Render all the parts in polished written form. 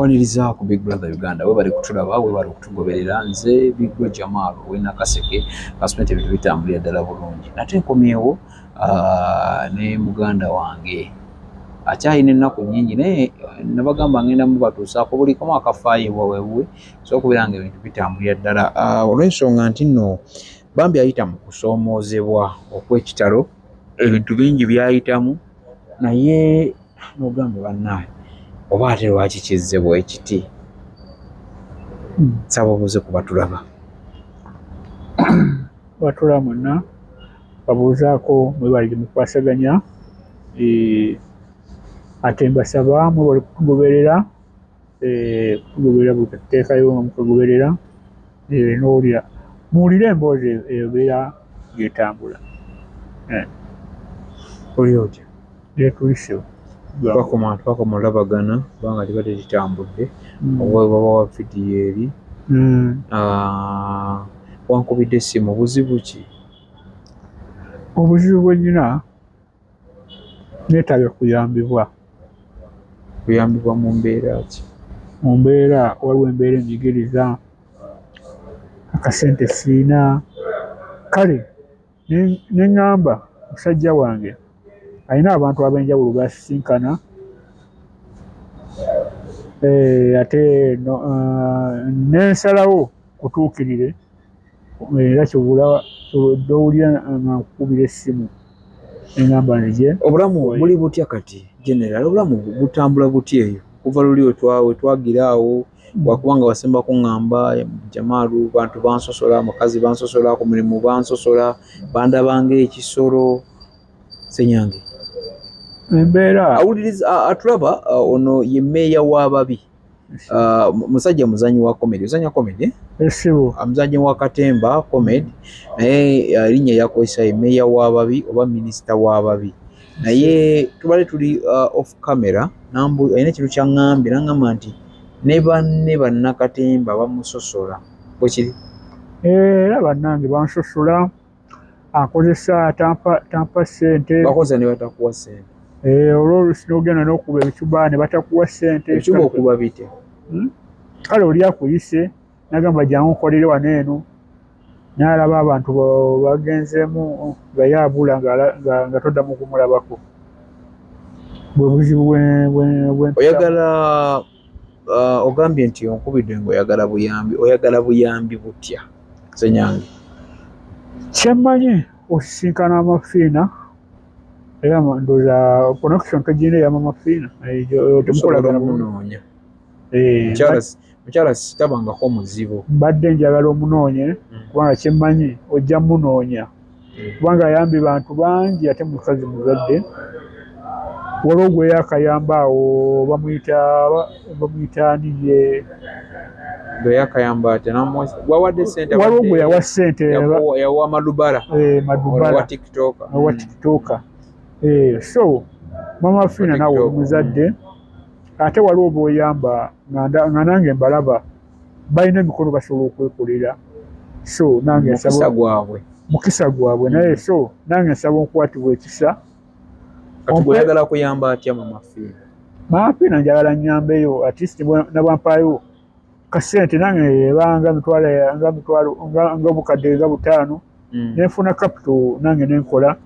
Nkwaniriza ku Big Brother Uganda, webale kutulaba, webale okutugoberera. Nze Big Bro Jamal ow'e Nakaseke, kasumenti ebintu bitambulira ddala bulungi. Nate nkomyewo ne muganda wange akyalina ennaku nnyingi, naye nabagamba ngenda mubatuusaako buli kamu akafaayo ewuwe so okubeera nga ebintu bitambulira ddala, olw'ensonga nti nno bambi ayita mu kusoomoozebwa okw'ekitalo, ebintu bingi byayitamu, naye n'ogamba bannaaye oba ate lwaki kizze bwe kiti. Nsaba obuuze ku batulaba. Batula mwenna babuuzaako, mwebale gye mukwasaganya, ate mbasaba mwebale kutugoberera, kutugoberera buli ketuteekayo nga mukagoberera, n'owulira muwulire emboozi ebeera ng'etambula. Oli otya? Gyetuyise. Twakoma olabagana kubanga tibadde litambudde, oba wa vidiyo eri. Wankubidde essimu, buzibu ki? Obuzibu bwe nnina, neetaaga kuyambibwa. Kuyambibwa mu mbeera ki? Mu mbeera, waliwo embeera enjigiriza, akasente siina, kale ne ŋŋamba musajja wange alina abantu ab'enjawulo b'asisinkana, ate ne nsalawo kutuukirire, era ky'ova owulira nga nkukubira essimu ne ŋŋamba nzije. Obulamu buli butya kati general? Obulamu butambula butya eyo kuva luli wetwagira awo? Wakubanga wasemba kuŋŋamba, Jamaalu, bantu bansosola, mukazi bansosola, ku mulimu bansosola, bandabanga ekisolo. Senyange. Embeera awuliriza atulaba, ono ye mmeeya w'ababi, musajja muzanyi wa comedy. Ozanya comedy? Essibo. Muzanyi wa katemba comedy, naye erinnya yakozesa ye mmeeya w'ababi oba minisita w'ababi. Naye tubadde tuli off camera, nambu alina ekintu kyaŋŋambye, naŋŋamba nti ne banne bannakatemba bamusosola. Bwe kiri? Era bannange bansosola, akozesa tampa ssente. Bakoza ne batakuwa ssente? Olwoluusi n'ogenda n'okuba ebicuba ne batakuwa ssente. Ebicuba okuba bitya? Kale oli akuyise nagamba jangu nkolere wano eno, n'alaba abantu bagenzeemu nga ye abula, nga toddamu kumulabako. Bwe buzibu bwe Oyagala, ogambye nti onkubidde ng'oyagala buyambi. Oyagala buyambi butya, Senyange? Kyemmanyi osisinkana Amafiina, era ndowooza connection togirina eya Mama Fiina, temukolagana bulungi. Omunoonya. Mukyala sitabangako muzibu. Mbadde njagala omunoonye, kubanga kyemmanyi ojja munoonya, kubanga ayambye bantu bangi, ate mukazi muzadde. Waliwo gwe yakayamba awo, bamuyita ani ye? Gwe yakayamba atya? Wawadde ssente? Waliwo gwe yawa ssente. Yawa Madubala. Madubala. Wa TikTok. Owa TikToker. So Mama Fiina nawe oli muzadde, ate waliwo b'oyamba nga nange mbalaba balina emikono, basobola okwekolera, so nange mukisa gwabwe. Mukisa gwabwe, naye so nange nsaba onkwatibwa ekisa. Kati gweoyagala kuyamba atya Mama Fiina? Mama Fiina njagala nyambeyo, at least nabwampayo kasente nange ebanga mitwalo, nga mitwalo, nga obukadde nga 5, nenfuna capital nange nenkola,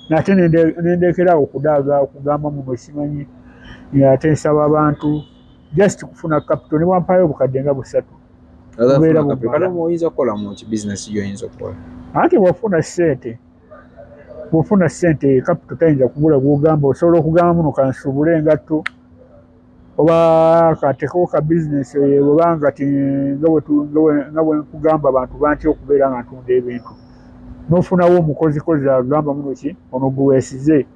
nate nendekerawo okudaaga okugamba muno simanyi, ate nsaba abantu, just kufuna capital ne bwampayo obukadde nga 3. Bubeera bumala. Oyinza kukola mu ki? Bizinesi gyoyinza okukola? Anti bwofuna sente, capital tayinza kubula. Gwogamba osobola okugamba muno kansuubule engatto oba katekewo ka bizinesi, obanga ti nga bwe nkugamba abantu bantya okubeera nga ntunda ebintu, n'ofunawo omukozikozi agamba muno ki ono gwe weesize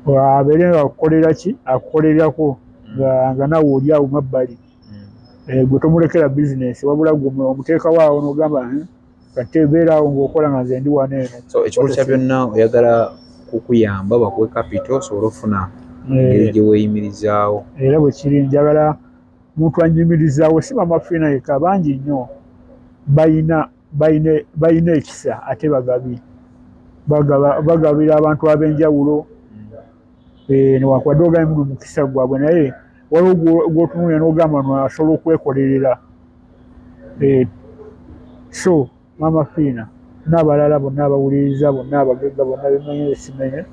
abeere nga akukolera ki, akukolerako nga naawe oli awo mabbali. Gwe tomulekera bizinesi, wabula gwe omuteekawo awo n'ogamba, kati beera awo ng'okola nga nze ndi wano eno." So ekikulu kya byonna, oyagala kukuyamba bakuwe capital osobole okufuna engeri gye weeyimirizaawo. Era bwe kiri, njagala muntu anyimirizaawo, si Mama Fiina yekka, bangi nnyo balina ekisa ate bagabi, bagabira abantu ab'enjawulo, newankubadde ogambye muno mukisa gwabwe, naye Waliwo gw'otunuulira n'ogamba no asobola okwekolerera. So Maama Fiina n'abalala bonna abawuliriza, bonna abagagga, bonna bemanyi simenye.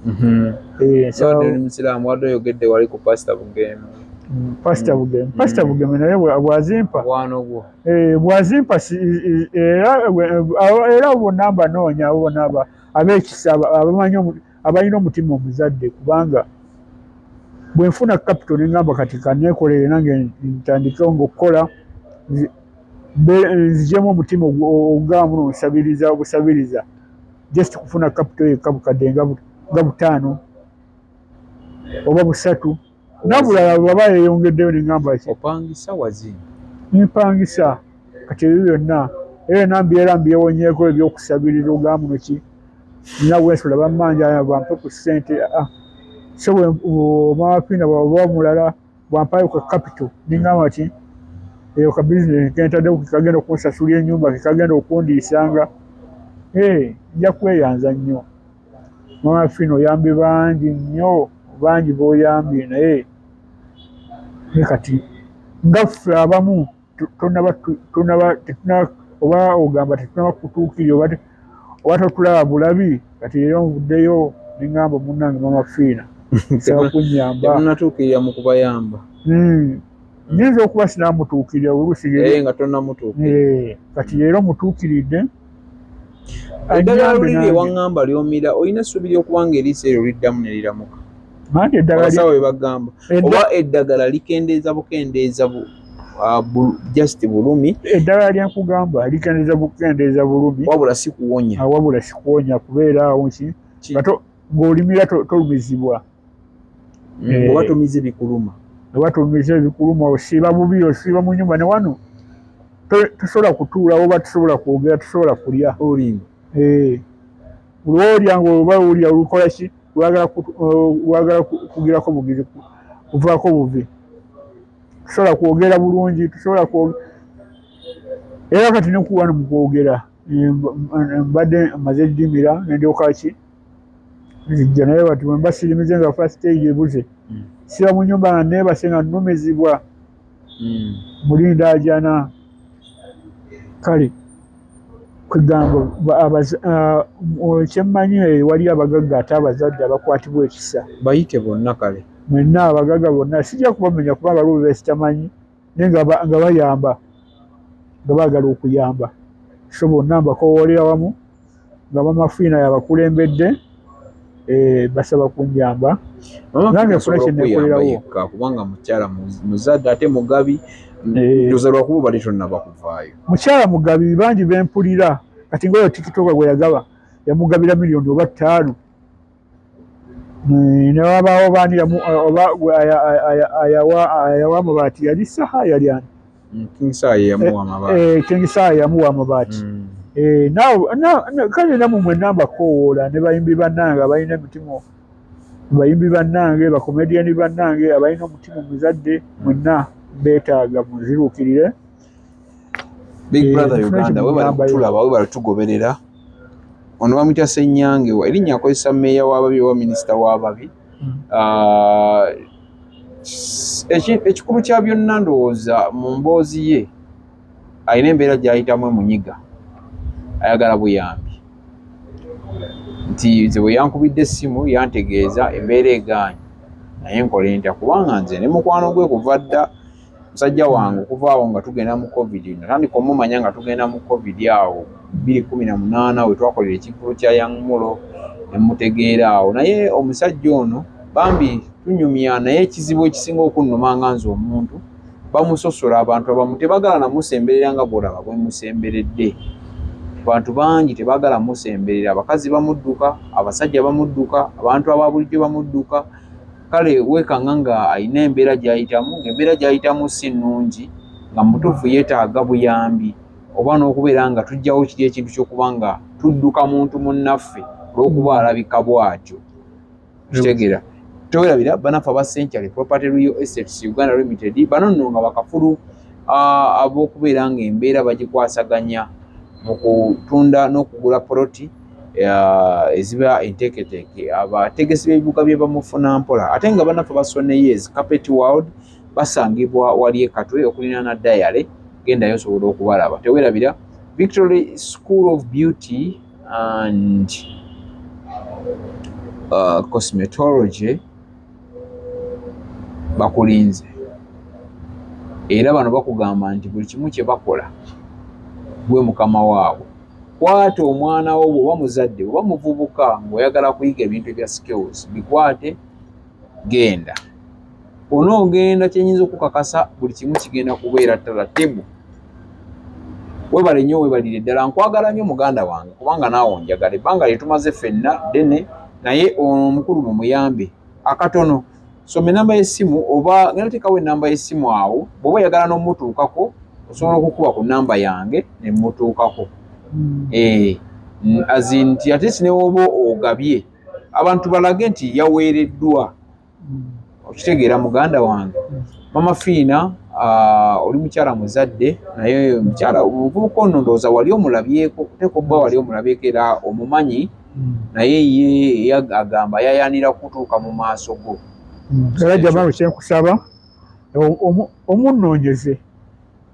Wadde musiraamu, wadde oyogedde wali ku Pasita Bugeme. Pasita Bugeme, Pasita Bugeme naye bwazimpa mukwano gwo. Bwazimpa era bonna mbanoonya, abo bonna ab'ekisa, abamanyi, abalina omutima omuzadde, kubanga bwe nfuna capital ne ngamba kati kaneekolere nange ntandikewo ng'okukola, nzigyemu omutima ogugamba muno nsabiriza obusabiriza just kufuna capital yekka, bukadde nga 5 oba 3 nabulala bwaba yeeyongeddeyo ne ngamba ki. Opangisa, wazimba? Mpangisa. Kati ebyo byonna era byonna mbyera mbyewonyeeko ebyokusabiriza, ogamba muno ki nina bwensula bammanja bampe ku ssente. Ah, so Maama Fiina bwaba omulala bwampayo ka capital ningamba ki eyo ka bizinesi kentaddewo kekagenda okunsasulira ennyumba, kekagenda okundiisanga, nja kweyanza nnyo. Maama Fiina oyambye bangi nnyo, bangi b'oyambye, naye ne kati nga ffe abamu tonaba tetuna oba ogamba tetunaba kutuukirira oba totulaba bulabi. Kati leero nvuddeyo neŋŋamba munnange Maama Fiina nsaba kunnyamba. Temunatuukirira mu kubayamba. Nyinza okuba sinamutuukirira oluusi. Naye nga tonnamutuukirira. Kati leero mutuukiridde. Eddagala Annyambe luli lye nange. Waŋŋamba lyomira, olina essuubi ly'okuba nga eriiso eryo liddamu ne liramuka? Anti eddagala Abasawo bwe bagamba oba eddagala likendeeza bukendeeza just bulumi? Eddagala lyenkugamba likendeeza bukendeeza bulumi. Wabula si kuwonya. Wabula sikuwonya, kubeera awo nki nga ng'olimira tolumizibwa. Oba tomize bikuluma. Oba tomize ebikuluma, osiiba bubi, osiiba mu nyumba ne wano tosobola kutuulawo oba tosobola kwogera, tosobola kulya. Olimba. Lwolya nga oba olya olukola ki, lwagala kugirako bugizi, kuvaako buvi, tusobola kwogera bulungi, tusobola era kati nekuwano mu kwogera mbadde maze eddimira nendyoka ki nzijja, naye bati bwe mba sirimize nga first aid ebuze, siba mu nyumba nga neebase nga nnumizibwa mulinda ajana. Kale kwegamba kyemmanyi wali abagagga ate abazadde abakwatibwa ekisa. Bayite bonna kale. Mwenna abagagga bonna sijja kubamenya kubanga waliwo besitamanyi, naye nga bayamba, nga baagala okuyamba, so bonna mbakowoolera wamu nga Maama Fiina yabakulembedde, basaba kunjamba. Mama Nange Fiina nfune asobola kye okuyamba neekolerawo. yekka, kubanga mukyala muzadde ate mugabi. Ndowooza lwakuba obadde tonnaba kuvaayo. Mukyala mugabi, bangi bempulira kati ngaoyo TikTok gwe yagaba, yamugabira miliyoni oba 5. Newabaawo baani oba gwe ayawa amabaati, yali Saha, yali ani? King Saha ye yamuwa amabaati. King Saha yamuwa amabaati. Kale namwe mwenna mbakoowoola ne bayimbi bannange abalina emitima, bayimbi bannange, bakomediyani bannange abalina omutima omuzadde, mwenna beetaaga munziruukirire. Big Brother Nfuna Uganda, webale kyemugambayo. kutulaba, webale tugoberera. Ono bamuyita Ssenyange, erinnya akozesa meeya w'ababi oba minisita w'ababi. Ah, ekikulu kya byonna ndowooza mu mboozi ye alina embeera gy'ayitamu emunyiga, ayagala buyambi, nti nze bwe yankubidde essimu yantegeeza embeera egaanye, naye nkole ntya, kubanga nze ne mukwano gwe kuva dda, musajja wange, okuva awo nga tugenda mu COVID, natandika omumanya nga tugenda mu COVID awo 2018 we twakolera ekivvulu kya Young Mulo, nemutegeera awo. Naye omusajja ono bambi tunyumya, naye ekizibu ekisinga okunnuma nga nze omuntu, bamusosola abantu abamu, tebagala namusemberera nga bwolaba bwemusemberedde. Bantu bangi tebagala musemberera, abakazi bamudduka, abasajja bamudduka, abantu aba bulijjo bamudduka. Kale weekanga nga alina embeera gy'ayitamu, ng'embeera gy'ayitamu si nnungi, nga mutuufu yeetaaga buyambi oba n'okubeera nga tujjawo kiri ekintu ky'okuba nga tudduka muntu munnaffe olw'okuba alabika bw'atyo. Kitegeera towerabira banaffe aba Century Property Real Estates Uganda Limited, bano nno nga bakafulu ab'okubeera nga embeera bagikwasaganya mu kutunda n'okugula poloti eziba enteeketeeke, abategesi b'ebibuga bye bamufuna mpola, ate nga bannaffe ba Soneyes Carpet World. Basangibwa wali e Katwe okulinaana Dayale, gendayo osobola okubalaba. Tewerabira Victory School of Beauty and Cosmetology bakulinze, era bano bakugamba nti buli kimu kye bakola gwe mukama waabwe. Kwata omwana wo, bw'oba muzadde oba muvubuka ng'oyagala kuyiga ebintu ebya skills, bikwate, genda onoogenda. Kyenyinza okukakasa, buli kimu kigenda kubeera taratibu. Webale nnyo, webalire ddala. Nkwagala nnyo muganda wange, kubanga naawe onjagala. Ebbanga lye tumaze ffenna ddene, naye ono omukulu mumuyambe akatono. Soma enamba y'essimu, oba ngenda teekawo enamba y'essimu awo. Bw'oba oyagala n'omutuukako, osobola okukuba ku namba yange ne mutuukako. As in nti ate si newoba ogabye, abantu balage nti yaweereddwa. Okitegeera muganda wange? Mama Fiina, oli mukyala muzadde, naye mukyala omuvubuka ono ndowooza wali omulabyeko, oteeka okuba wali omulabyeko era omumanyi, naye ye agamba yayanira kutuuka mu maaso go. Era Jamalu, kyenkusaba omunoonyeze.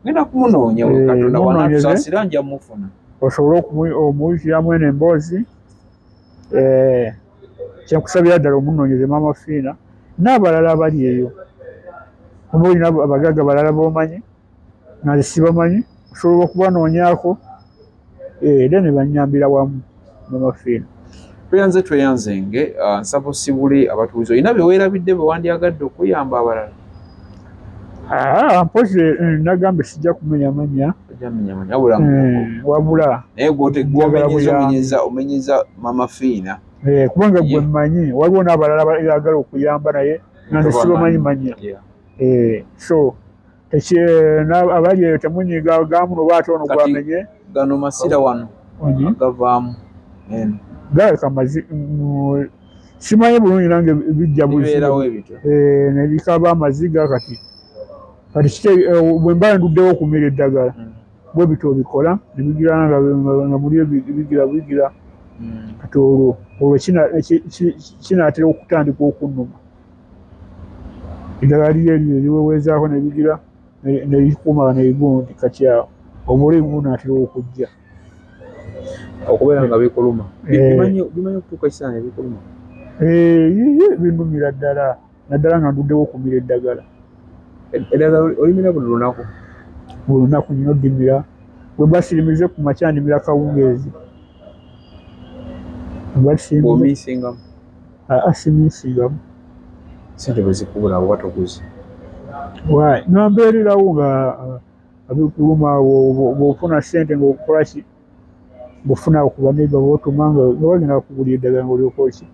Ngenda kumunoonya. Katonda Munoonyeze. wanaatusaasira nja mufuna. Osobole okumuyitiramu eno emboozi. Kyenkusabira ddala, omunoonyeze Maama Fiina n'abalala abali eyo, oba olina abagagga balala b'omanyi nga nze sibamanyi, osobola okubanoonyaako era ne bannyambira wamu Maama Fiina. Tweyanze, tweyanzenge. Nsaba osibule abatuuze. Olina bye weerabidde bwe wandyagadde okuyamba abalala? Ah, mpozi nagambye sijja kumenya mannya. Ojja menya manya, wabula Wabula naye njagala gwomenyeza buyambi. Omenyeza Mama Fiina. Kubanga gwe mmanyi, waliwo n'abalala abaagala okuyamba naye nga nze sibamanyi mannya. So abali eyo temunyiga gamuno oba ate ono Kati- gwamenye. Gano masira wano agavaamu eno. Galabika mazi, simanyi bulungi nange, bijja buzibu. Bibeerawo ebityo. Ne bikaba amaziga. Kati bwe mba nduddewo okumira eddagala, bwe bityo obikola ne bigira nga muli bigira bigira. Kati olwo kinaatera okutandika okunnuma, eddagala liri eryo eriweweezaako ne bigira ne bikuuma negundi. Kati awo obulumi bunaatera okujja. Okubeera nga bikuluma. Bimanyi okutuuka ekiseera ne bikuluma? Ye binnumira ddala, naddala nga nduddewo okumira eddagala. Eddagala olimira buli lunaku? Buli lunaku nina oddimira. Bwe mba sirimize ku makya, ndimira kawungeezi. Mba sirimize- Bw'omiisingamu? Aa, simiisingamu. Sente bwe zikubula oba toguze? Why? Nga mbeererawo nga abikuluma bw'ofuna ssente ng'okola ki, ng'ofuna ku baneighbour b'otuma nga bagenda kukugulira eddagala ng'olyoka ki.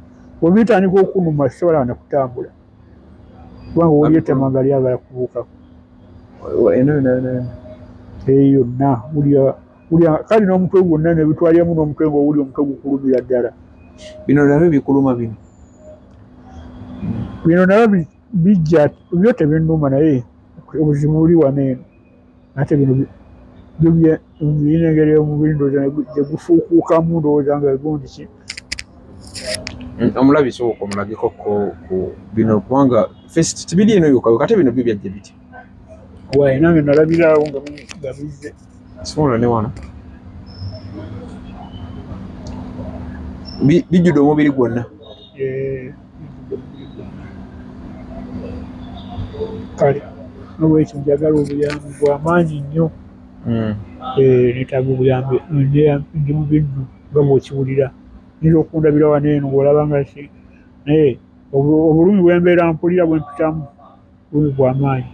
Bwe bitandika okunuma, sisobola na kutambula kubanga owulira ettama nga lyagala kubuukako. Eno yona yona yona? Eyo yonna wulira wulira, kale n'omutwe gwonna ne bitwaliramu n'omutwe, ng'owulira omutwe gukulumira ddala. Bino nabyo bikuluma bino? Bino nabyo bijja, byo tebinnuma, naye obuzibu buli wano eno. Ate bino byo birina engeri omubiri ndowooza gye gufuukuukamu, ndowooza nga gundi ki. Omulabi sooka omulageko ku bino, kubanga first tibiri eno yokka yokka, ate bino byo byajja biti? Wayi, nange nalabiraawo nga bizze. Sobola ne wano bijjudde omubiri gwonna. Bijjudde omubiri gwonna. Kale nolwekyo njagala obuyambi bw'amaanyi nnyo. Neetaaga obuyambi. Ndi mubi nno nga bw'okiwulira, nyinza okundabira wano eno ng'olaba nga ki, naye obulumi bwe mbeera mpulira, bwe mpitamu, bulumi bw'amaanyi.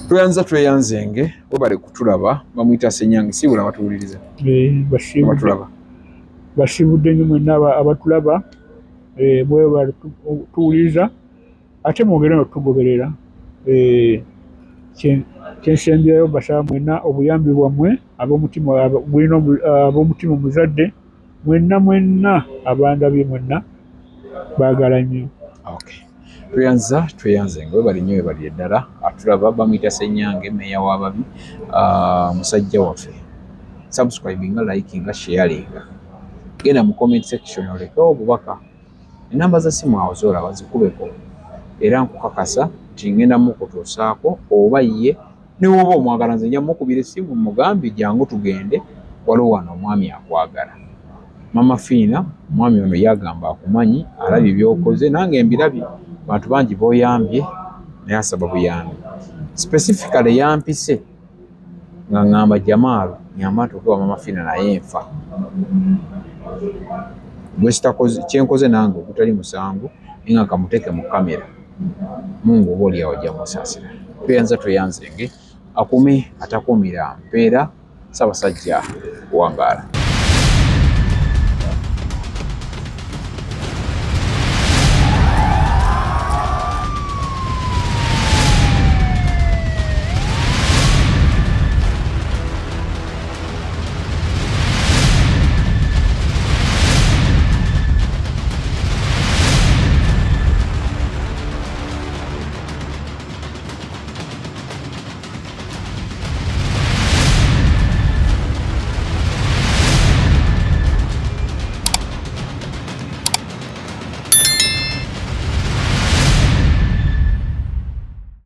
Tweyanza, tweyanzenge, webale kutulaba. Bamuyita Senyange. Siibula batuwuliriza. Abatulaba. Basiibudde nnyo mwenna abatulaba. Mwebale tuwuliriza, ate mwongere notugoberera. Kyensembyeyo, mbasaba mwenna obuyambi bwammwe, ab'omutima gulina ab'omutima omuzadde mwenna mwenna abandabye mwenna, baagala nnyo. Okay. Tweyanza, tweyanzenga, webale nnyo, webalire ddala. Atulaba bamuyita Senyange, meeya w'ababi, musajja waffe. Subscribinga, likinga, sharinga, genda mu comment section olekewo obubaka. Enamba za simu awo zolaba, zikubeko, era nkukakasa. Nti ngenda mukutuusaako oba ye ne woba omwagala, nze nja mukubira essimu mugambe jangu tugende, waliwo wano omwami akwagala. Mama Fiina, omwami ono yagamba akumanyi, alabye byokoze, nange mbirabye, bantu bangi boyambye, naye asaba buyambi. Specifically yampise nga ŋŋamba Jamaalu nyamba ntuuke wa Mama Fiina naye nfa gwekitakoze kyenkoze nange ogutali musango, naye nga kamuteeke mu kamera. Mungu oba oliawo ajja musaasira. Tweyanza tweyanzenge, akume atakuumira mpeera. Ssaabasajja wangaala.